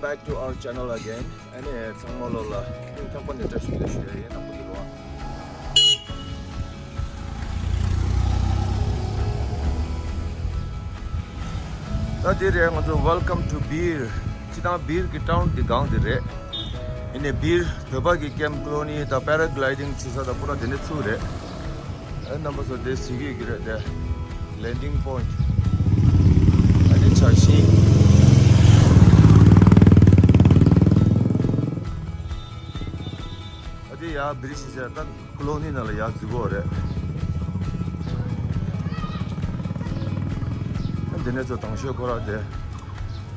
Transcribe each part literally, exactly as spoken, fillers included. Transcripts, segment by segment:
Back to our channel again. ཨ་ནི་ཚང་མ་ལོ་ལ་སྙིང་ཐག་པ་ནས་བཀྲ་ཤིས་བདེ་ལེགས་ཞུ་ཡ་ཡིན། ནམ་བུ་དུ་རོ། ད་དེ་རེད་ང་ཚོ་Welcome to Birr། སྤྱི་བཏང་Birr་གི་ཊའུན་འདི་སྒང་འདི་རེད། ཡིན་ནའི་Birr་བོད་པ་གི་ཀེམ་ཀོ་ལོ་ནི་དང་པེ་ར་གི་ལའི་ཌིང་བྱེད་ས་དང་པུ་ར་དེ་ནས་ཚུར་རེད། ཨ་རྣམ་པ་ཚོ་དེ་གཟིགས་ཀྱི་རེད་དེ། ལེན་ཌིང་པོ་ཡིན་ཊི། ཨ་ནི་བྱ་ཤིང་། ཨ་དེ་ཡ་བི་རི་ཤི་ཤ་ད་ཀོ་ལོ་ནི་ནང་ལ་ཡ་འཛུལ་གོ་རེད། ཨ་དེ་ནས་ཚོ་དང་ཤོས་ཁོ་ར་དེ།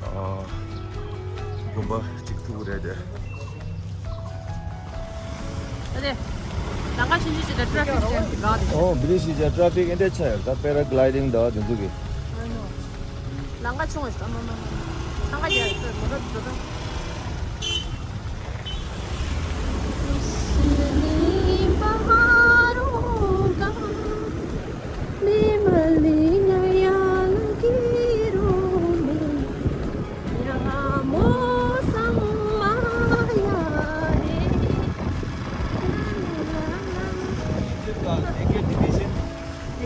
ཨ་དགོན་པ་གཅིག་ཐུག་རེད་དེ། ཨ་དེ། ལམ་ཁ་ཆུང་ཆུང་ཞིག་ལ་ཊ་ཕིག་ཅེམ་གི་ག་དེ། ཨོ་བི་རི་ཤི་ཤ་ཊ་ཕིག་ཨེ་འདྲ་ཆགས་ཡོད་ད་པེ་ར་གི་ལའི་ཌིང་དང་དེ་ཚོ་གི། ལམ་ཁ་ཆུང་བ་ཞིག་ད་མ་མ་མ། ལམ་ཁ་རྒྱག་ཡོད་ཚོད་མོ་ཊ་འགྲོ་ད།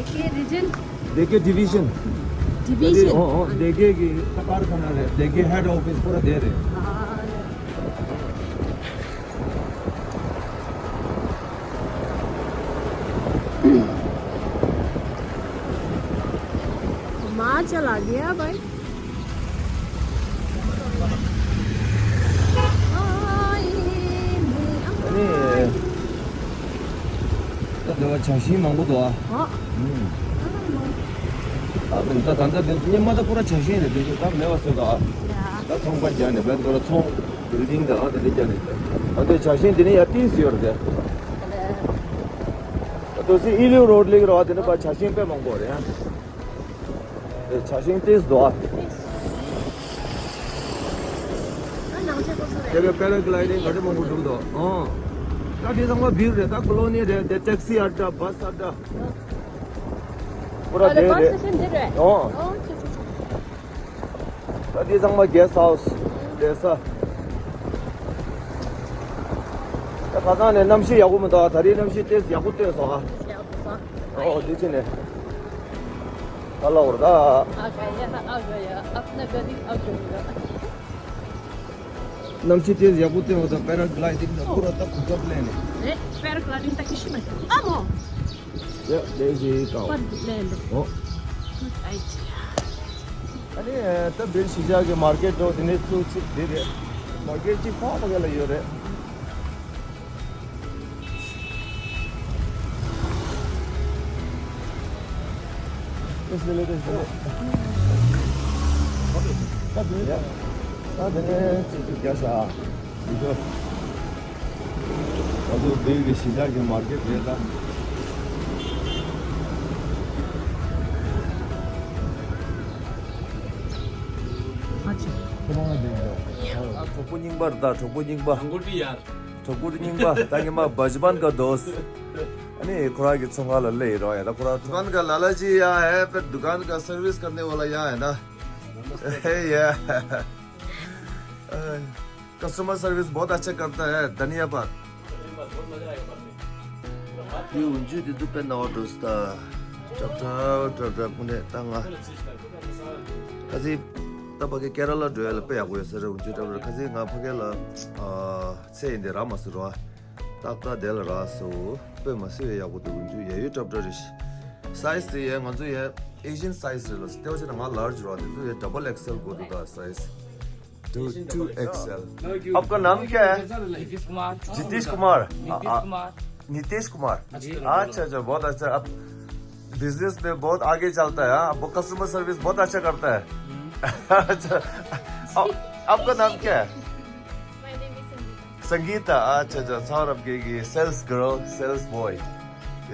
Deke division. Deke division. Deke की कारखाना है, Deke head office पूरा दे रहे। माँ चला गया भाई। ཨ་ནི། ད་དེ་བ་བྱ་ཤིང་མང་པོ་འདུག་ཨ། ཨ། ཨ་ད་ད་ད་དེ་ཉི་མ་ད་པུ་ར་བྱ་ཤིང་རེད་དེ་ད་མེད་པ་བཟོས་འདུག་ཨ། ད་ཚོང་པ་རྒྱག་ནས་བེད་ཁོ་ར་ཚོང་བིལ་ཌིང་དང་ཨ་དེ་འདྲ་རྒྱག་ནས་ད་དེ་བྱ་ཤིང་དེ་ནས་ཡར་ཏིས་ཡོད་རེད་དེ། ད་དེ་སི་ཨི་ལིའུ་རོ་ཌི་ལིག་ར་བ་དེ་ནས་པ་བྱ་ཤིང་དཔེ་མང་པོ་རེད་ཨ། བྱ་ཤིང་ཏིས་འདུག་ཨ། དེ་གའི་པེ་ར་གི་ལའི་ཌིང་ག་འདྲ་མང་པོ་འགྲོ་གི་འདུག་ཨང་། ད་དེ་ཚང་མ་བིར་རེད་ད་ཀོ་ལོ་ནི་རེད་དེ་ཊེག་སི་ཨ་ཌ་བྷ་སི་ཨ་ཌ། པུ་ར་དེ་རེད། ཨང་། ད་དེ་ཚང་མ་གེ་སི་ཊ་ཧའུ་སི་བསྡད་ས། ད་ཁ་སང་ནས་གནམ་གཤིས་ཡག་པོ་མི་འདུག་ད་རེས་གནམ་གཤིས་ཏིས་ཡག་པོ་སྟོན་སོང་ཨ། ཨོ་དེ་ཕྱིན་ནས། ད་ལ་འོར་ད། གནམ་གཤིས་དེ་ཡག་པོ་བསྟན་འོ་ད་པེ་ར་གི་ལའི་ཌིང་དང་པུ་ར་ད་གོ་སྐབས་ལེན་ནས། རེད། པེ་ར་གི་ལའི་ཌིང་ད་ཀི་ཤི་མ་ཤི་ཨ་མོ། ཡ་དེ་ཞིག་ཀའོ། པར་ལེན་འགྲོ། ཨོ། Good idea. ཨ་ནི་ད་བིར་གཞིས་ཆགས་ཀྱི་མར་ཀེཊ་འགྲོ་དེ་ནས་ཚུར་ཚུར་དེ་རེད། མར་ཀེཊ་གཅིག་ཕ་ཕ་ག་ལ་ཡོད་རེད། ཏེས་ལེ་ལེ་ཏེས་ལེ། ད་དེ་ནས་ད་དེ་ནས་ཚིག་ཚིག་རྒྱག་ཤག་འདི་ཚོ། ད་དུང་བོད་ཀྱི་གཞིས་ཆགས་ཀྱི་མར་ཀེཊ་རེད་ད། ཁོ་རང་ལ་བསྡད་ཡོད། གྲོགས་པོ་རྙིང་པ་རེད་ད། གྲོགས་པོ་རྙིང་པ། གྲོགས་པོ་རྙིང་པ། ད་ཉི་མ་བ་ཇི་པན་ག་དོས། ཨ་ནི་ཁོ་རང་གི་ཚོང་ཁང་ལ་སླེབས་ཡིན་རོགས་ཡ། ད་ཁོ་རང་दुकान का लाला जी यहाँ है, फिर दुकान का सर्विस करने वाला यहाँ है ना। या। कस्टमर सर्विस बहुत अच्छा करता है, धन्यवाद। ཡུ་འཇུ་དེ་དུ་པེ་ནོ་ཏོ་སྟ། ཏྲབ་ཏྲབ་ཏྲབ་ཏྲབ་ཀུན་ནས་ཏང་ང་། ཁ་སི། ད་ཕ་གི་ཀེ་ར་ལ་འགྲོ་ཡ་ལ་དཔེ་ཡག་པོ་ཡོད་ས་རེད། འུ་ཅུ་ཏྲབ་ར་ཁ་སི་ང་ཕ་གི་ལ་ཨ་ཚེ་ཡིན་དེ་ར་མ་སུ་རོ། ཏག་ཏག་དེ་ལ་ར་སོ། དཔེ་མ་སི་བའི་ཡག་པོ་འདུག་འུ་ཅུ་ཡ་ཡུ་ཏྲབ་ཏྲ་རེ་ཤི། སའི་ཛི་དེ་ཡ་ང་ཚོ་ཡ་ཨེ་ཤི་ཡན་སའི་ཛི་རེད་ལ་སི། དེ་བ་ཆེ་ན་ང་ལར་ཇི་རོ། དེ་ཚོ་ཡ་ཌབ་བལ་ཨེག་སི་ཨེལ་དགོས་འདུག་ད་སའི་ཛི། टू टू एक्सएल। आपका नाम क्या है? नीतीश कुमार। नीतीश कुमार। हाँ, हाँ। नीतीश कुमार। अच्छा, अच्छा, बहुत अच्छा। आप बिजनेस में बहुत आगे चलता है, हाँ? आपको कस्टमर सर्विस बहुत अच्छा करता है। अच्छा, आप, आपका नाम क्या है? My name is Sangeeta. संगीता, अच्छा, अच्छा, सौरभ के, के सेल्स गर्ल, सेल्स बॉय।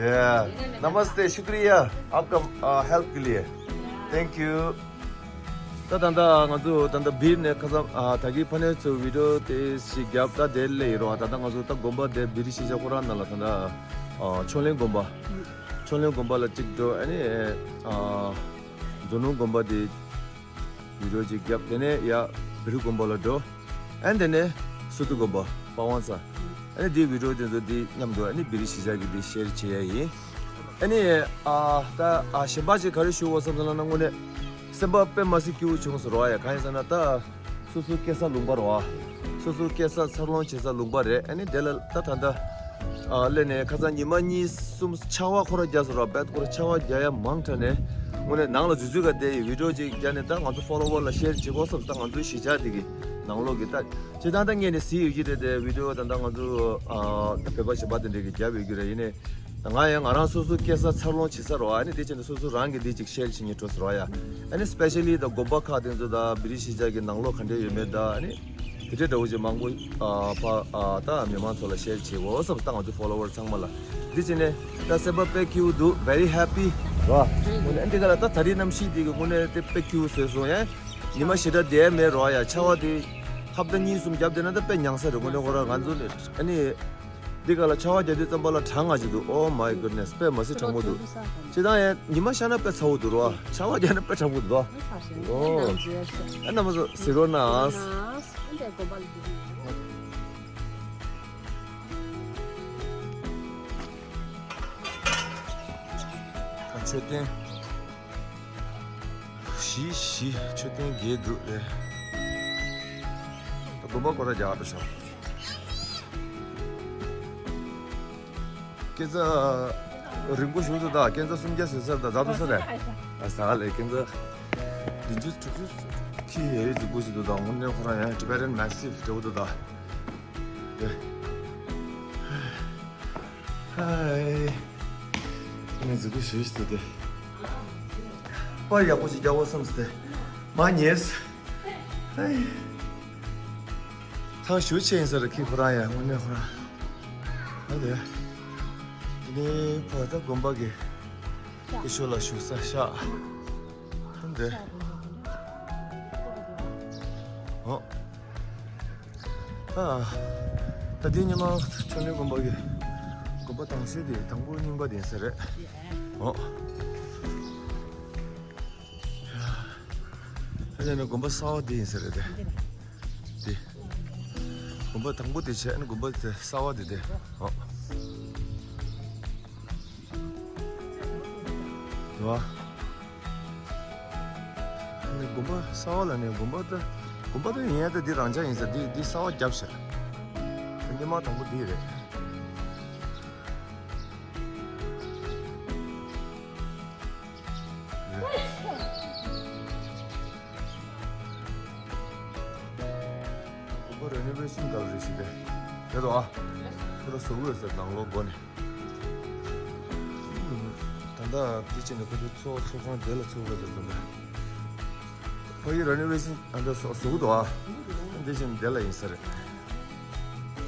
या, नमस्ते, शुक्रिया आपका, आ, हेल्प के लिए। Thank you. ད་ད་ལྟ་ང་ཚོ་ད་ལྟ་བིར་ནས་ཁ་སང་ཨ་ད་གི་ཕ་ནས་ཚོ་བི་ཌིའོ་དེ་ཞིག་བརྒྱབ་ད་དེ་སླེབས་ཡོད་རོགས། ད་ལྟ་ང་ཚོ་ད་དགོན་པ་དེ་བི་རི་གཞིས་ཆགས་ཁོ་རང་ནང་ལ་ད་ལྟ་ཨ་ཕྱོགས་གླིང་དགོན་པ། ཕྱོགས་གླིང་དགོན་པ་ལ་གཅིག་འགྲོ། ཨ་ནི་ཨ་རྫོང་ལུང་དགོན་པ་དེ་བི་ཌིའོ་ཅིག་བརྒྱབ། དེ་ནས་ཡ་བི་རི་དགོན་པ་ལ་འགྲོ། ཨ་ནི་དེ་ནས་སུ་ཏུ་དགོན་པ་པ་ཝང་ས། ཨ་ནི་དེའི་བི་ཌིའོ་དེ་ཚོ་དེ་མཉམ་དུ་ཨ་ནི་བི་རི་གཞིས་ཆགས་ཀྱི་དེ་ཤེར་བྱེད་ཡ་ཡིན། ཨ་ནི་ཨ་ད་ཨ་གཞན་པ་ཅིག་ག་རེ་ཞུ་དགོས་བསམ་སོང་ལབ་ན། དངོས་གནས་སེམས་པ་དཔེ་མ་སྲིད་སྐྱིད་པོ་བྱུང་སོང་རོ་ཨ་ཡ། གང་ཡིན་ཟེར་ན་ད། སོ་སོའི་སྐྱེས་ས་ལུང་པ་རེད་བ། སོ་སོའི་སྐྱེས་ས་འཚར་ལོངས་བྱེད་ས་ལུང་པ་རེད། ཨ་ནི་དེ་ལ་ད་ད་ལྟ་ཨ་སླེབས་ནས་ཁ་སང་ཉི་མ་གཉིས་གསུམ་ཆར་པ་ཁོ་རང་རྒྱག་སོང་ར། བད་ཁོ་རང་ཆར་པ་རྒྱག་ཡ་མང་དྲགས་ནས། དངོས་གནས་ནང་ལ་འཛུལ་འཛུལ་ག་བསྡད་ཡོད། བི་ཌིའོ་ཅིག་རྒྱག་ནས་ད་ང་ཚོ་ཕོ་ལོ་ཝར་ལ་ཤེར་བྱེད་དགོས་བསམ། ད་ང་ཚོའི་གཞིས་ཆགས་འདི་གི་ནང་ལོགས་ཀྱི་ད་སྤྱིར་བཏང་ད་ངས་ནས་གཟིགས་ཡོད་ཀྱི་རེད་དེ། བི་ཌིའོ་ད་ལྟ་ང་ཚོ་ཨ་ད་བོད་པ་གཞན་པ་དེ་འདྲས་ཀྱིས་རྒྱབ་ཡོད་ཀྱི་རེད། ཡིན་ནའི། ང་ཡང་ང་རང་སོ་སོ་སྐྱེས་ས་འཚར་ལོངས་བྱེད་ས་རོ། ཨ་ནི་དེ་བྱས་ནས་སོ་སོ་རང་གི་འདི་ཅིག་ཤེར་བྱེད་སྙིང་འདོད་སོང་རོ་ཡ། ཨ་ནི་སི་པེ་ཤལ་ལི་ད་དགོན་པ་ཁག་དེ་ཚོ་ད་བི་རི་གཞིས་ཆགས་ཀྱི་ནང་ལོགས་ག་འདྲས་ཡོད་མེད་ད། ཨ་ནི་དེ་འདྲས་འདྲ་བོ་ཅིག་མང་པོ་ཨ་ཕ་ཨ་ད་མི་མང་ཚོ་ལ་ཤེར་བྱེད་དགོས་བསམ། ད་ང་ཚོ་ཕོ་ལོ་ཝར་ཚང་མ་ལ། དེ་བྱས་ནས་ད་སེམས་པ་དཔེ་སྐྱིད་པོ་འདུག very happy རོ། དངོས་གནས་འདི་ག་ལ་ད་ད་རེས་གནམ་གཤིས་འདི་གི་དངོས་གནས་དེ་དཔེ་སྐྱིད་པོ་བཟོས་སོང་ཡ། ཉི་མ་ཞེ་དྲག་བསྡད་མེད་རོ་ཡ། ཆར་པ་དེ་ཧབ་ཏ་གཉིས་གསུམ་རྒྱབ་བསྡད་ན་ད་དཔེ་མྱངས་ས་རེད། དངོས་གནས་ཁོ་རང་ང་ཚོ་ནས་ཨ་ནི། འདི་ག་ལ་ཆར་པ་རྒྱག་དུས་ཙམ་པ་ལ་གྲང་ང་ཅིག་འདུག Oh my goodness, དཔེ་མ་སྲིད་གྲང་མོ་འདུག་སྤྱིར་བཏང་ཡང་ཉི་མ་ཤར་ན་དཔེ་ཚ་པོ་འདུག་རོ། ཆར་པ་རྒྱག་ན་དཔེ་གྲང་པོ་འདུག་ཨོ། ཨ་རྣམ་པ་ཚོ་གཟིགས་རོགས་གནང་། མཆོད་རྟེན་བཞི་བཞི་མཆོད་རྟེན་བརྒྱད་འདུག་རེད། ད་དགོན་པ་སྐོར་ར་རྒྱག་འགྲོ་ཤག་སྐས་འཛེག་རིང་པོ་ཞིག་འདུག་ད་སྐས་འཛེག་སུམ་བརྒྱ་ཟིན་ས་རེད། ད་ཛ་དུ་ས་རེད། ཨ་ས་ལེ་སྐས་འཛེག་བདུན་ཅུ་དྲུག་ཅུ་ཁྱི་ཡེ་རེ་འཛུགས་པོ་ཞིག་འདུག་ད་དངོས་གནས་ཁོ་རང་ཡང་Tibetan Massive འདྲ་བོ་འདུག་ད། དེ་ཧའི་ངས་འཛུགས་པོ་ཞིག་འདུག་དེ། པར་ཡག་པོ་ཞིག་རྒྱག་དགོས་བསམ་སྟེ་མ་ཉེས། ཧའི། ཐང་ཞུ་ཆེ་ཡིན་ས་རེད་ཁྱི་ཁོ་རང་ཡ། དངོས་གནས་ཁོ་རང་། ཨ་དེ། དེ་ནས་ཕ་ད་དགོན་པ་གི་སྐུ་ཞབས་ལ་བཞུགས་ས་ཤག་ཨ་དེ། ཨོ། ཨ། ད་དེ་ཉི་མ་ཆོས་གླིང་དགོན་པ་གི་དགོན་པ་དང་ཤོས་དེ་དང་པོ་རྙིང་པ་དེ་ཡིན་ས་རེད། ཨོ། ཨ་ནི་དགོན་པ་གསར་པ་འདི་ཡིན་ས་རེད་དེ། འདི། དགོན་པ་དང་པོ་དེ་བྱས་ཨ་ནི་དགོན་པ་དེ་གསར་པ་འདི་དེ། ཨོ། རེད་བ། ཨ་ནི་དགོན་པ་གསར་པ་ལ་ནི་དགོན་པ་ད། དགོན་པ་ད་ཡིན་ཡ་ད་འདི་རང་འཇགས་ཡིན་ས། འདི་འདི་གསར་པ་བརྒྱབ་ཤག་སྔོན་མ་དང་པོ་འདི་རེད། དགོན་པ་renovation འདྲ་རེ་ཞིག་རེད། རེད་དོ་ཨ། ཁོ་ར་བཟོ་གི་ཡོད་ས་ནང་ལོགས་སྒོ་ནས། ད་ལྟ་དེ་ཕྱིན་ནས་ཁོ་ཚོའི་ཚོགས་ཚོགས་ཁང་དེ་ལ་ཚོགས་པ་དེ་ལ་ད་ལྟ། ཕ་གི་renovation ཨ་འདྲ་བཟོ་བཟོ་གི་འདུག་ཨ། དེ་བཞིན་དེ་ལ་ཡིན་ས་རེད།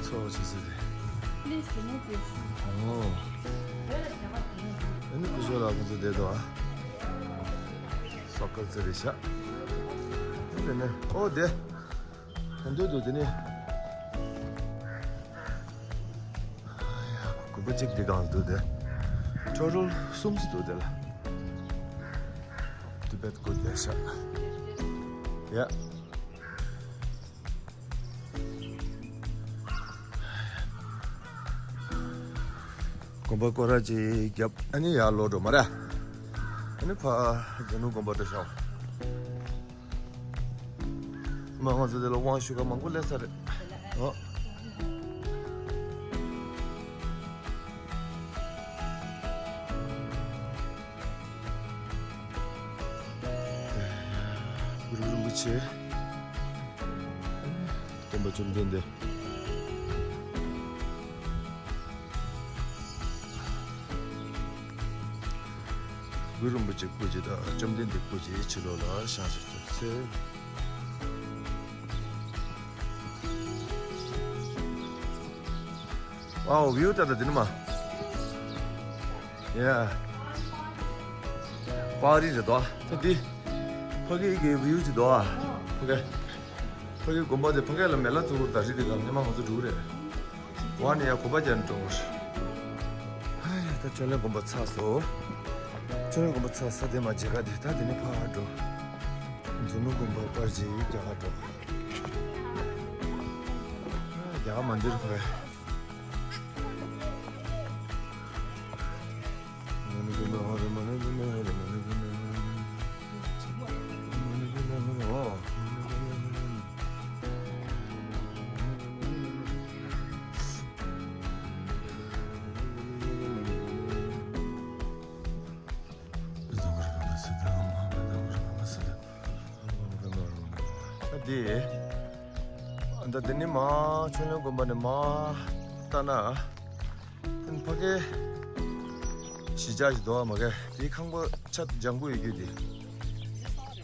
ཚོགས་བྱེད་ས་རེད། ཨོ། ཨ་ནི་སྐུ་ཞབས་ལགས་ཁོང་ཚོ་བསྡད་འདུག་ཨ། སོག་ཀར་ཙི་རེད་ཤག་དེ་ནས་ཨོ་དེ། ག་འདོད་འདུག་དེ་ནས། དགོན་པ་གཅིག་འདི་གང་འདུག་དེ། ཊོ་ཊལ་གསུམ་ཙམ་འདུག་དེ་ལ། Tibet good there ཤག་ཡ། དགོན་པ་སྐོར་ར་ཅིག་བརྒྱབ་ཨ་ནི་ཡར་ལོག་འགྲོ་མ་ར། ཨ་ནི་ཕ་རྫ་ནུ་དགོན་པ་འགྲོ་ཤག་མ་ང་ཚོ་དེ་ལ་དབང་ཞུ་ག་མང་པོ་སླེབས་ས་རེད། ཨོ། གུ་རུ་རིན་པོ་ཆེ། སྟོན་པ་བཅོམ་ལྡན་འདས། གུ་རུ་རིན་པོ་ཆེ་སྐུ་མཆེད་དང་བཅོམ་ལྡན་འདས་སྐུ་མཆེད་ཕྱི་ལོགས་ལ་བཞེངས་ཤིག་ཅེས་ཟེར། ཝའོ་བིའུ་ད་ལྟ་འདི་ནི་མ། ཡ། པར་རིས་རེད་དོ། ད་འདི། ཕ་གི་གི་བིའུ་ཅིག་དོ། ཕ་གི། ཕ་གི་དགོན་པ་དེ་ཕ་གི་ལ་མེ་ལ་བཙུགས་ད་རི་དེ་ག་ལ་ཉི་མ་ང་ཚོ་འགྲོ་གི་རེད། ཝ་ནི་ཡ་གོ་པ་རྒྱག་ནས་འགྲོ་གི་རེད། ཧ་ཡ་ད་ཆོས་གླིང་དགོན་པ་ཚར་སོང་། ཆོས་གླིང་དགོན་པ་ཚར་ས་དེ་མ་མཇལ་ཁ་དེ་ད་དེ་ནས་ཕར་འགྲོ། རྫུ་ནུ་དགོན་པ་པར་ཅིག་རྒྱག་ག་འགྲོ། ཡག་མ་འདིར་ཁོས། འདི། ད་འདི་ནི་མ་ཆོས་གླིང་དགོན་པ་ནས་མ་ལྟ་ན། ཕ་གི་གཞིས་ཆགས་ཤིག་འདུག་མ་གི། དེའི་ཁང་པ་ཆ་ལྗང་ཁུ་ཡོད་རྒྱུ་དེ།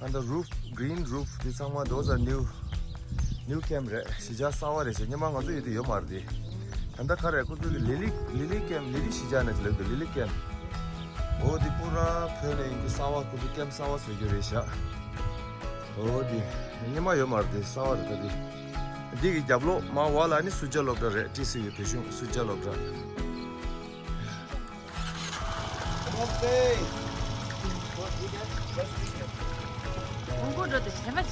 ཨ་ད་roof, green roof དེ་ཚང་མ་those are new, new camp རེད། གཞིས་ཆགས་གསར་པ་རེད་ཟེར། སྔོན་མ་ང་ཚོ་ཡོད་དུས་ཡོད་མ་རེད་དེ། ད་ལྟ་ག་རེ་ཁོ་ཚོ་གི་ལི་ལི་ལི་ལི་camp, ལི་ལི་གཞིས་ཆགས་ནས་ལབ་འདུག་ལི་ལི་camp། འོ་དེ་པུ་ར་བོད་ནས་ཡིན་གྱི་གསར་པ། ཁོ་ཚོ་camp གསར་པ་བཟོ་རྒྱུ་རེད་ཤག་འོ་དེ་སྔོན་མ་ཡོད་མ་རེད་དེ། གསར་པ་རེད་ད་དེ། འདི་གི་རྒྱབ་ལོགས་མ་བ་ལ་ནི་སུ་ཇཱ་སློབ་གྲྭ་རེད། ཊི་སི་ཝི་བོད་གཞུང་སུ་ཇཱ་སློབ་གྲྭ། नमस्ते। उनको जो तो छह बज।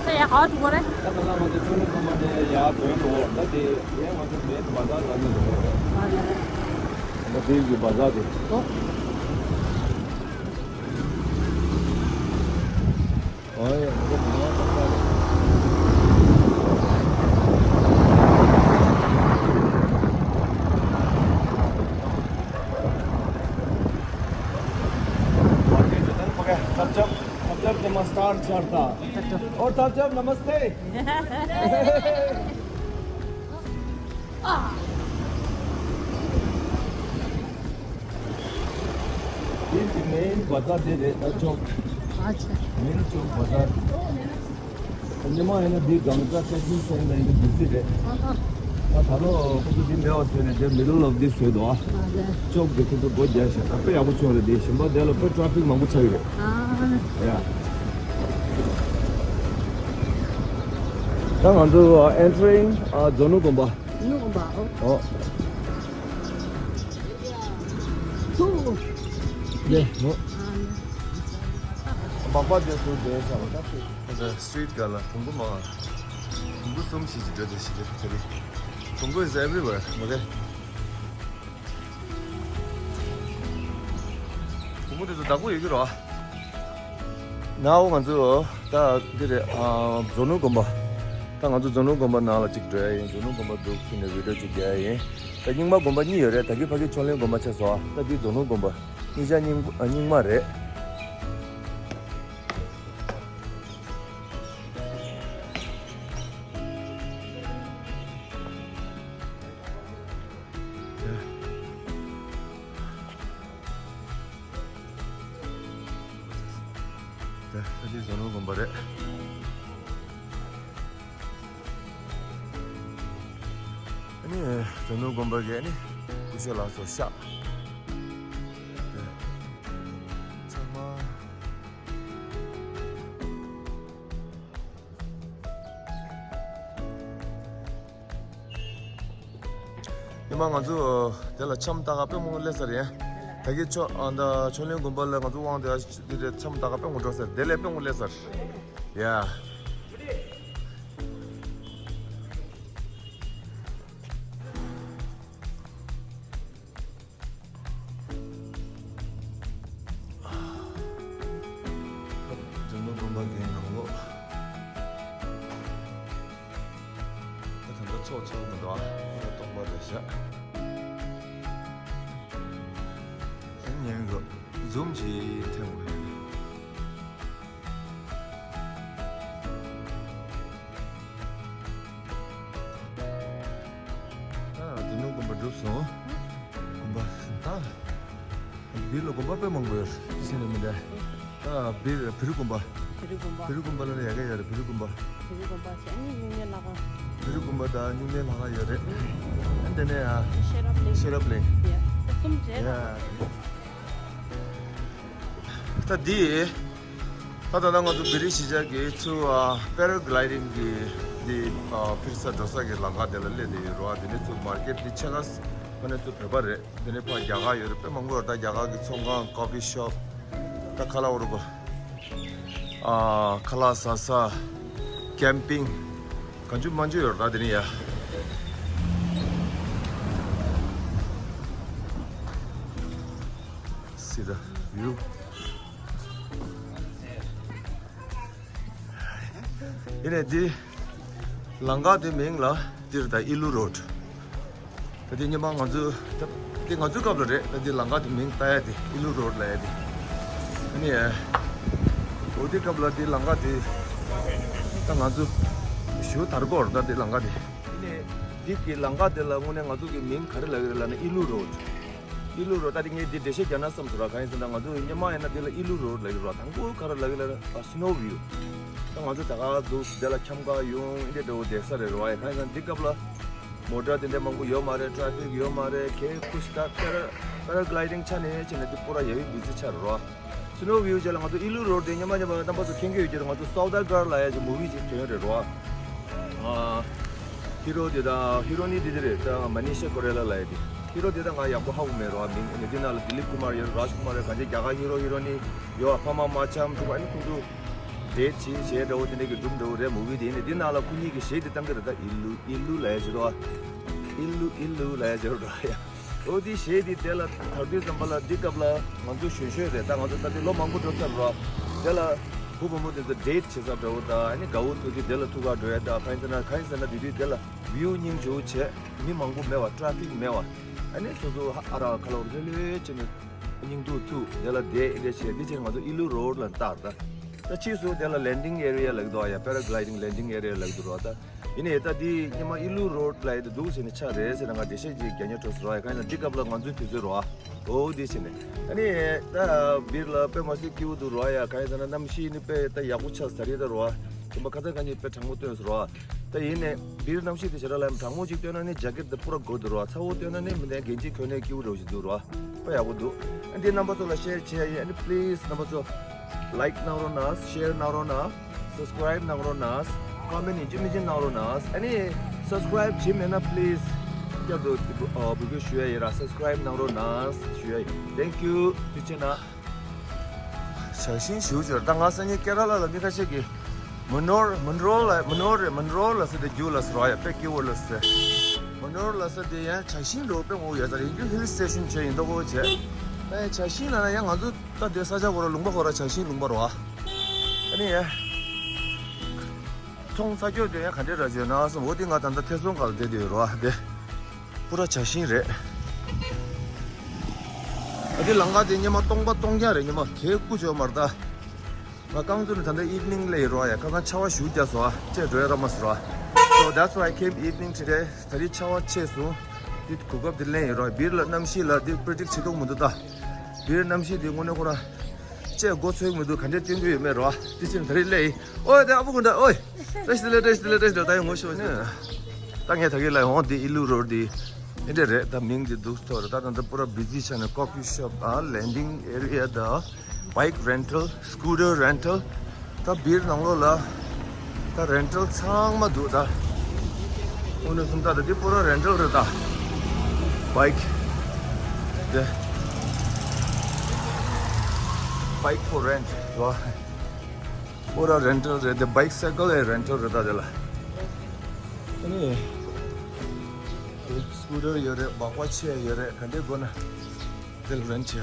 तो ये खाओ तू बोले। थप थप, थप थप नमस्कार छर्ता। और थप थप नमस्ते। This is main bazaar de, de, chowk. अच्छा। Main chowk bazaar. ཉི་མ་ཡིན་ན་འདི་གང་ཟག་ཆ་ཤིང་ཚོང་ལ་ཡིན་འདི་ཚིག་རེད། ཨ་ད་ལོ་ཁོ་ཚོ་འདི་མེད་པ་བཟོས་ནས་the middle of this བཟོས་འདུག་ཨ། ཅོག་གི་ཁོ་ཚོ་སྒོ་རྒྱག་བཞག་ད་དཔེ་ཡག་པོ་བྱུང་རེད། འདི་ཞིམ་པ་དེ་ལ་དཔེ་traffic མང་པོ་ཆགས་ཀྱི་རེད། ཡ། ད་ང་ཚོ་entering ཨ་རྫོང་ནུབ་དགོན་པ། རྫོང་ནུབ་དགོན་པ། ཨོ། ཨོ། ཐུག་ལེ་ནོ། སྦག་སྦག་དེ་ཚོ་དེ་ཚ་བ་ད་ཚོ། ད་street ག་ལ་བོང་བུ་མ། བོང་བུ་གསུམ་ཞིག་ཅིག་འགྲོ་དེ་ཞིག་རེད་དེ་རེད། བོང་བུ་is everywhere མ་རེད། བོང་བུ་དེ་ཚོ་བདག་པོ་ཡོད་ཀྱི་རོ། ནའོ་ང་ཚོ་ད་འདི་རེད་ཨ། རྫོང་ནུབ་དགོན་པ། ད་ང་ཚོ་རྫོང་ནུབ་དགོན་པ་ནང་ལ་ཅིག་འགྲོ་ཡ་ཡིན། རྫོང་ནུབ་དགོན་པ་འདུག་ཟེར་ནས་video ཅིག་རྒྱག་ཡ་ཡིན། ད་རྙིང་མ་དགོན་པ་གཉིས་ཡོད་རེད། ད་གི་ཕ་གི་ཆོས་གླིང་དགོན་པ་ཆགས་སོང་། ད་འདི་རྫོང་ནུབ་དགོན་པ། གཉིས་ཆ་རྙིང་རྙིང་མ་རེད། ད་ད་འདི་རྫོང་ནུབ་དགོན་པ་རེད། ཨ་ནི་རྫོང་ནུབ་དགོན་པ་གི་ཨ་ནི་སྐུ་ཞབས་ལགས་ཚོ་ཤག་ཚང་མ། ཉི་མ་ང་ཚོ་དེ་ལ་འཆམ་ལྟ་ག་དཔེ་མང་པོ་སླེབས་ས་རེད། ད་གི་ཆོ་ཨ་ད་ཆོས་གླིང་དགོན་པ་ལ་ང་ཚོ་དབང་དེ་འཆམ་ལྟ་ག་དཔེ་མང་པོ་འགྲོ་ས་རེད། དེ་ལས་དཔེ་མང་པོ་སླེབས་ས་རེད། ཡ། རྫོང་ནུབ་དགོན་པ་གི་ནང་ལོགས། ད་ད་ལྟ་ཚོགས་ཚོགས་མི་འདུག་ཨ། ད་སྟོང་པ་རེད་ཤག་ཉན་གི་zoom ཅིག་འཐེན་དགོས་ཡ་རེད། ད་རྫོང་ནུབ་དགོན་པ་གྲུབ་སོང་། དགོན་པ་ད། འདི་ལ་དགོན་པ་དཔེ་མང་པོ་ཡོད་རེད། ཤེས་ནི་མི་འདྲ། ད་བི་བི་རི་དགོན་པ། བི་རི་དགོན་པ། བི་རི་དགོན་པ་ལ་ཡ་གི་ཡོད་རེད། བི་རི་དགོན་པ། བི་རི་དགོན་པ་ཟེར་ནི་སྨྱུང་གནས་ལྷ་ཁང་། བི་རི་དགོན་པ་དང་སྨྱུང་གནས་ལྷ་ཁང་ཡོད་རེད། ཨ་འདི་ནས་ཨ། ཤེས་རབ་གླིང་། ཤེས་རབ་གླིང་། ཡ། གསུམ་རེད། ཡ། ད་འདི། ད་ད་ལྟ་ང་ཚོ་བི་རི་གཞིས་ཆགས་ཀྱི་ཚུར་ཨ་paragliding གི་འདི་ཨ་ཕེབས་ས་འགྲོ་ས་གི་ལམ་ཁ་དེ་ལ་སླེབས་བསྡད་ཡོད་རེད་པ། དེ་ནས་ཚུར་མར་ཀེཊ་འདི་ཕྱེད་ཀ་ཕ་ནས་ཚུར་བོད་པ་རེད། དེ་ནས་ཕར་རྒྱ་གར་ཡོད་རེད། དཔེ་མང་པོ་ཡོད་རེད། ད་རྒྱ་གར་གྱི་ཚོང་ཁང་coffee shop ད་ཁ་ལག་འོར་གོ། ཨ། ཁ་ལག་ཟ་ས། ཀེམ་པིང་། གང་བྱུང་མང་བྱུང་ཡོད་རེད་ད་དེ་ནི་ཡ། See the view. ཡིན་ནའི་འདི་ལམ་ཁ་དེ་མིང་ལ་འདིར་ད་ཨི་ལུ་རོ་ཌི། ད་དེ་སྔོན་མ་ང་ཚོ་ད་དེ་ང་ཚོའི་སྐབས་ལ་རེད། ད་དེ་ལམ་ཁ་དེ་མིང་བཏགས་ཡ་དེ་ཨི་ལུ་རོ་ཌི་ལབ་ཡ་དེ། ཨ་ནི་འོ་དེ་སྐབས་ལ་དེ་ལམ་ཁ་དེ་ད་ང་ཚོ་ཞུ་དར་གོ་ར། ད་དེ་ལམ་ཁ་དེ། ཡིན་ནའི་འདི་གི་ལམ་ཁ་དེ་ལ་དངོས་གནས་ང་ཚོ་གི་མིང་ག་རེ་ལབ་ཀྱི་རེད་ལབ་ན་ཨི་ལུ་རོ་ཌི། ཨི་ལུ་རོ་ཌི། ད་དེ་ངས་འདི་འགྲེལ་བཤད་རྒྱག་ན་བསམ་སོང་ར། གང་ཡིན་ཟེར་ན་ང་ཚོ་སྔོན་མ་ཡིན་ན་འདི་ལ་ཨི་ལུ་རོ་ཌི་ལབ་ཀྱི་རེད་ར། དང་པོ་ག་རེ་ལབ་ཀྱི་ལབ་ན་ཨ་སི་ནོ་བིའུ། ད་ང་ཚོ་ད་ག་འདུག་དེ་ལ་འཁྱམ་ག་ཡོང་འདི་འདྲ་བོ་བསྡད་ས་རེད་ར། ཡ་གང་ཡིན་ཟེར་ན་འདི་སྐབས་ལ་མོ་ཊ་དེ་འདྲ་མང་པོ་ཡོད་མ་རེད། ཊ་ཕིག་ཡོད་མ་རེད། ཁེ་ཁུ་ཤི་ད་པེ་ར་པེ་ར་གི་ལའི་ཌིང་ཆ་ནས་བྱས་ན་འདི་པུ་ར་ཡ་ཡི་བི་ཛི་ཆགས་རེད་ར། སི་ནོ་བིའུ་རྗེས་ལ་ང་ཚོ་ཨི་ལུ་རོ་ཌི་དེ་སྔོན་མ་སྔོན་མ་རྣམ་པ་ཚོ་མཁྱེན་གྱི་ཡོད་ཀྱི་རེད། ང་ཚོ་སའུ་དར་གར་ལབ་ཡ་ཅིག་མུ་བི་ཅིག་ཐོན་ཡོད་རེད་ར། ཨ། ཧི་རོ་དེ་དང་ཧི་རོ་ནི་དེ་དེ་རེད། ད་མ་ནི་ཤ་ཀོ་རེ་ལ་ལབ་ཡ་དེ། ཧི་རོ་དེ་ད་ང་ཡག་པོ་ཧ་གོ་མེད་ར། མིང་ཨ་ནི་དེ་ནང་ལ་དི་ལིབ་ཀུ་མར་ཡོད། རཱཇ་ཀུ་མར་ཡོད། གང་ཅི་རྒྱ་གར་ཧི་རོ་ཧི་རོ་ནི་ཡོད། ཕ་མ་མ་འཆམ་ཐུག་ཨ་ནི་ཁོང་ཚོ་ཌེ་ཊི་བྱས་བྱས་འདྲ་བོ་དེ་འདྲ་གི་སྒྲུང་འདྲ་བོ་རེད། མུ་བི་དེ་ཡིན་ནའི་དེ་ནང་ལ་ཁོ་གཉིས་ཀྱི་གཞས་དེ་བཏང་གི་རེད། ད་ཨི་ལུ་ཨི་ལུ་ལབ་ཡ་ཅིག་ར། ཨི་ལུ་ཨི་ལུ་ལབ་ཡ་ཅིག་ར་ཡ། འོ་དེ་གཞས་དེ་དེ་ལ་དར་དུས་ཙམ་པ་ལ་འདི་སྐབས་ལ་ང་ཚོ་གཞོན་གཞོན་རེད། ད་ང་ཚོ་ད་ལྟ་ལོ་མང་པོ་འགྲོ་ཚར་ར། དེ་ལ་བུ་བུ་མོ་དེ་ཚོ་ཌེ་ཊི་བྱེད་ས་འདྲ་བོ་ད་ཨ་ནི་དགའ་བོ་ཐུག་དུས་དེ་ལ་ཐུག་ག་འགྲོ་ཡ། ད་གང་ཡིན་ཟེར་ན་གང་ཡིན་ཟེར་ན་དེ་དུས་དེ་ལ་བིའུ་སྙིང་རྗེ་བོ་བྱས། མི་མང་པོ་མེད་པ། ཊ་ཕིག་མེད་པ། ཨ་ནི་སོ་སོ་ཨ་རག་ཁ་ལོ་ལྷོད་ལྷོད་བྱས་ནས་སྙིང་སྡུག་ཐུག་དེ་ལ་བསྡད་འདི་འདྲ་བྱས། འདི་ཕྱིར་ང་ཚོ་ཨི་ལུ་རོ་ཌི་ལ་བཏགས། ད་ད་ཕྱིས་སུ་དེ་ལ་ལེན་ཌིང་ཨེ་རི་ཡ་ལབ་ཀྱི་འདུག་ཡ། པེ་ར་གི་ལའི་ཌིང་ལེན་ཌིང་ཨེ་རི་ཡ་ལབ་ཀྱི་འདུག་ར། ད་ཡིན་ནའི་ད་འདི་སྔོན་མ་ཨི་ལུ་རོ་ཌི་ལབ་ཡ་དེ་འདུག་ཟེར་ནས་ཆགས་རེད་ཟེར་ན་ང་འགྲེལ་བཤད་ཅིག་རྒྱག་སྙིང་འདོད་སོང་ར། གང་ཡིན་ན་འདི་སྐབས་ལ་ང་ཚོའི་དུས་ཚོད་ར། འོ་འདི་བྱས་ནས་ཨ་ནི་ད་བིར་ལ་དཔེ་མ་སྲིད་སྐྱིད་པོ་འདུག་ར། ཡ་གང་ཡིན་ཟེར་ན་གནམ་གཤིས་ནི་དཔེ་ད་ཡག་པོ་ཆགས་ཚར་ཡོད་ད་ར། དེ་མ་ཁ་ཚ་ཁ་ཉིན་དཔེ་གྲང་མོ་སྟོན་སོང་ར། ད་ཡིན་ནའི་བིར་གནམ་གཤིས་དེ་ཞེ་དྲག་ལ་གྲང་མོ་ཅིག་སྟོན་ན་ནི་ཇེ་ཀེཊ་དེ་པུ་ར་དགོས་འདུག་ར། ཚ་བོ་སྟོན་ན་ནི་མི་ནས་གན་ཅི་གོན་ནས་སྐྱིད་པོ་འདྲ་བོ་ཞིག་འདུག་ར། དཔེ་ཡག་པོ་འདུག་ཨ་འདི་རྣམ་པ་ཚོ་ལ་ཤེར་བྱེད་ཡ་ཡིན། ཨ་ནི་པི་ལི་སི་རྣམ་པ་ཚོ་ལའིཀ་གནང་རོགས་གནང་། ཤེར་གནང་རོགས་གནང་། སབ་སི་ཀ་རའིབ་གནང་རོགས་གནང་། ཀོ་མེན་ཡིན་གཅིག་མིན་གཅིག་གནང་རོགས་གནང་། ཨ་ནི་སབ་སི་ཀ་རའིབ་བྱེད་མེད་ན་པི་ལི་སི་བསྐྱར་དུ་འབོད་སྐུལ་ཞུ་ཡ་ཡིན་ར། སབ་སི་ཀ་རའིབ་གནང་རོགས་གནང་ཞུ་ཡ་ཡིན། Thank you. ཐུགས་རྗེ་གནང་། ཇ་ཤིང་ཞུ་ཅེར། ད་ང་སང་ཉིན་ཀེ་ར་ལ་ལ་མི་ཁ་ཤས་ཀྱིས་མོན་ནོར་མོན་རོ་ལ་མོན་ནོར་རེད། མོན་རོ་ལ་ཟེར་ཏེ་རྒྱུ་ལ་ཟེར་བ་ཡ། དཔེ་སྐྱིད་པོ་ལ་ཟེར། མོན་ནོར་ལ་ཟེར་ཏེ་ཡང་ཇ་ཤིང་འགྲོ་དཔེ་ངོ་ཡ་ད་ཡིན་རྒྱུ་ཧིལ་སི་ཊེ་ཤན་བྱས་ཡིན་མདོག་ཁ་པོ་བྱས། ད་ཡང་ཇ་ཤིང་ལ་ན་ཡང་ང་ཚོ་ད་དེ་ས་ཆ་ཁོ་ར་ལུང་པ་ཁོ་ར་ཇ་ཤིང་ལུང་པ་རེད་བ། ཨ་ནི་ཡ་མཐོང་ས་སྐྱོ་དེ་ཡང་ག་འདྲས་ར་བྱས་ན་སོང་། འོ་དེ་ང་ད་ལྟ་ཐེ་ཚོམ་ཁ་ལ་བསྡད་དེ་ཡོད་རེད་བ། དེ་པུ་ར་ཇ་ཤིང་རེད། ཨ་དེ་ལམ་ཁ་དེ་སྔོན་མ་སྟོང་པ་སྟོང་རྐྱང་རེད། སྔོན་མ་གས་རྐུ་བྱོས་མ་རེད་ད། ང་རྐང་བཙུགས་ནས་ད་ལྟ་ཨིབ་ནིང་སླེབས་ཡོད་རེད་བ། ཡ་ཁ་སང་ཆར་པ་ཞེ་པོ་བརྒྱབ་སོང་ཨ། ཅེས་འགྲོ་ཡ་རག་མ་སོང་ར། So that's why I came evening today. ད་རེས་ཆར་པ་ཆད་སོང་། དེ་གོ་སྐབས་དེ་ལེན་ཡོད་རེད་བ། བིར་ལ་གནམ་གཤིས་ལ་དེ་པི་རི་ཌིག་བྱེད་ཐུབ་མི་འདུག་ད། བིར་གནམ་གཤིས་དེ་དངོས་གནས་ཁོ་རང་ཅེས་མགོ་ཚོད་མི་འདུག་ག་འདྲས་སྟོན་གྱི་ཡོད་མེད་རེད་བ། དེ་ཕྱིར་ད་རེས་སླེབས་ཡིན། ཨོའི་དེ་ཨ་བུ་དགོན་ད་ཨོའི། བཀྲ་ཤིས་བདེ་ལེགས། བཀྲ་ཤིས་བདེ་ལེགས། བཀྲ་ཤིས་བདེ་ལེགས། ད་ཡང་ངོ་ཤེས་པ་ནི། ད་ངས་ད་གིན་ལབ་ཡོང་འདི་ཨི་ལུ་རོ་ཌི་འདི་འདྲས་རེད། ད་མིང་འདི་འདུག་ཐོག་རེད། ད་ད་ད་པུ་ར་བི་ཛི་ཆགས་ནས་ཀོ་ཕི་ཤོབ་དང་ལེན་ཌིང་ཨེ་རི་ཡ་དང་བྷའིཀ་རེན་ཊལ་སི་ཀུ་ཊར་རེན་ཊལ། ད་བིར་ནང་ལོགས་ལ་ད་རེན་ཊལ་ཚང་མ་འདུག་ད་དངོས་གནས་སུ་ད་ད་འདི་པུ་ར་རེན་ཊལ་རེད་ད། བྷའིཀ་དེ་བྷའིཀ་ཕོར་རེན་ཊ་རེད་བ། པུ་ར་རེན་ཊལ་རེད་དེ། བྷའིཀ་སའི་ཀལ་ཡང་རེན་ཊལ་རེད་ད་དེ་ལ། ཨ་ནི་སི་ཀུ་ཊར་ཡོད་རེད། སྦག་སྦག་ཆས་ཡོད་རེད། ག་འདྲས་དགོས་ན་དེ་ལ་རེན་ཊ་